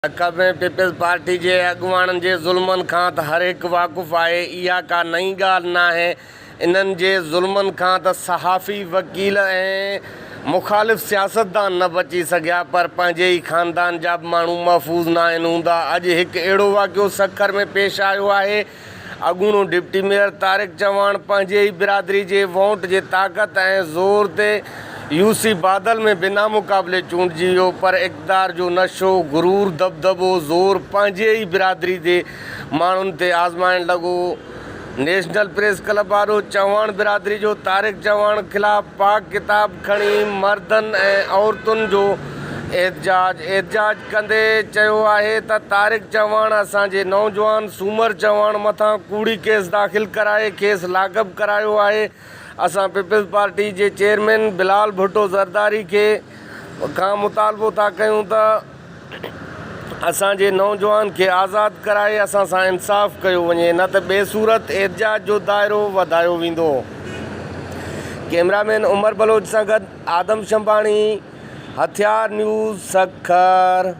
Sukkur ۾ peoples party جي اڳواڻن جي ظلمن کان ته هر هڪ واقف آهي، اها ڪا نئين ڳالهه ناهي، انهن جي ظلمن کان ته صحافي، وڪيل ۽ مخالف سياستدان نه بچي سگهيا پر پنهنجي ئي خاندان جا به ماڻهو محفوظ ناهن هوندا، اڄ هڪ اهڙو واقعو سکر ۾ پيش آيو آهي، اڳوڻو ڊپٽي ميئر طارق چوهاڻ پنهنجي ئي برادري جي وونٽ جي طاقت ۽ زور تي يو سي بادل ۾ بنا مقابلي چونڊجي ويو پر اقتدار جو نشو، غرور، دٻدٻو، زور پنهنجي ئي برادري جي ماڻهن تي آزمائڻ لڳو. نيشنل پريس ڪلب آڏو چوهاڻ برادري جو طارق چوهاڻ خلاف پاڪ ڪتاب کڻي مردن ۽ عورتن جو احتجاج احتجاج ڪندي چيو آهي ته طارق چوهاڻ اسان جي نوجوان سومر چوهاڻ مٿان ڪوڙي ڪيس داخل ڪرائي کيس لاڪپ ڪرايو آهي اسان پيپلز پارٽي جي چيئرمين بلال ڀٽو زرداري کي کان مطالبو ٿا ڪيون ته اسان جي نوجوان کي آزاد ڪرائي اسان سان انصاف ڪيو وڃي نه ته ٻي صورت احتجاج جو دائرو وڌايو ويندو. ڪئميرا مين عمر بلوچ سان گڏ آدم شنباڻي، هٿيار نيوز، سکر.